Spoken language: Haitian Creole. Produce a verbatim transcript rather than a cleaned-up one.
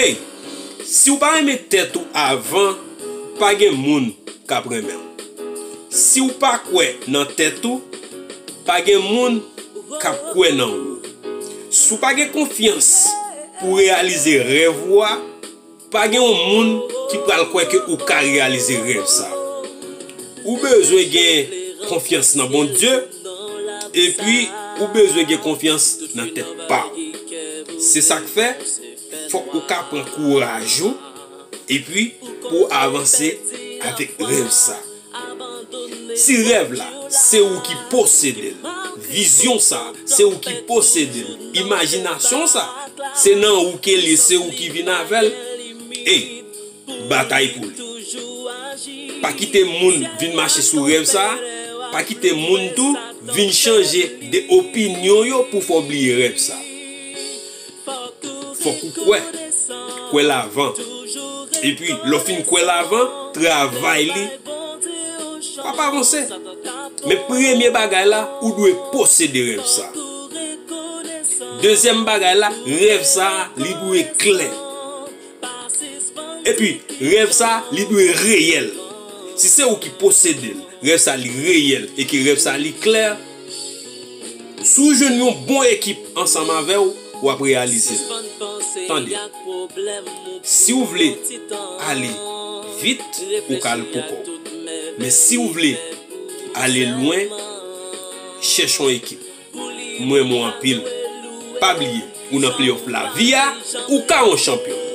Ey, si w pa renmen tèt ou avan, pa gen moun k ap renmen w. Si w pa kwè nan tèt ou, pa gen moun k ap kwè nan ou. Si w pa gen konfyans pou w reyalize rèv ou a, pa gen yon moun ki pral kwè ke ou ka reyalize rèv sa. Ou bezwen gen konfyans nan Bondye, epi ou bezwen gen konfyans nan tèt pa w. Se sa k fè, fòk ou ka pran kouraj ou, epi pou w avanse avèk rèv sa. Si rèv la, se ou ki posede l, vizyon sa, se ou ki posede l, imajinasyon sa, se nan ou ke l ye, se ou ki vin avè l, ey, batay pou li. Pa kite moun vin mache sou rèv sa, pa kite moun tou vin chanje de opinyon yo pou fè w bliye rèv sa. Fòk ou kwè, kwè l avan. Epi, lè w fin kwè l avan, travay li, w ap avanse. Men premye bagay la, ou dwe posede rèv sa. Dezyèm bagay la, rèv sa, li dwe klè. Epi, rèv sa, li dwe reyèl. Si se ou ki posede l, rèv sa, li reyèl, e ke rèv sa, li klè, si w jwenn yon bon ekip ansanm avè w, w ap reyalize l. Tande, si w vle ale vit, ou ka al poukò w. Men si w vle ale lwen, chèche yon ekip. M renmen w anpil. Pa bliye, ou nan playoff lavi a, ou ka yon chanpyon.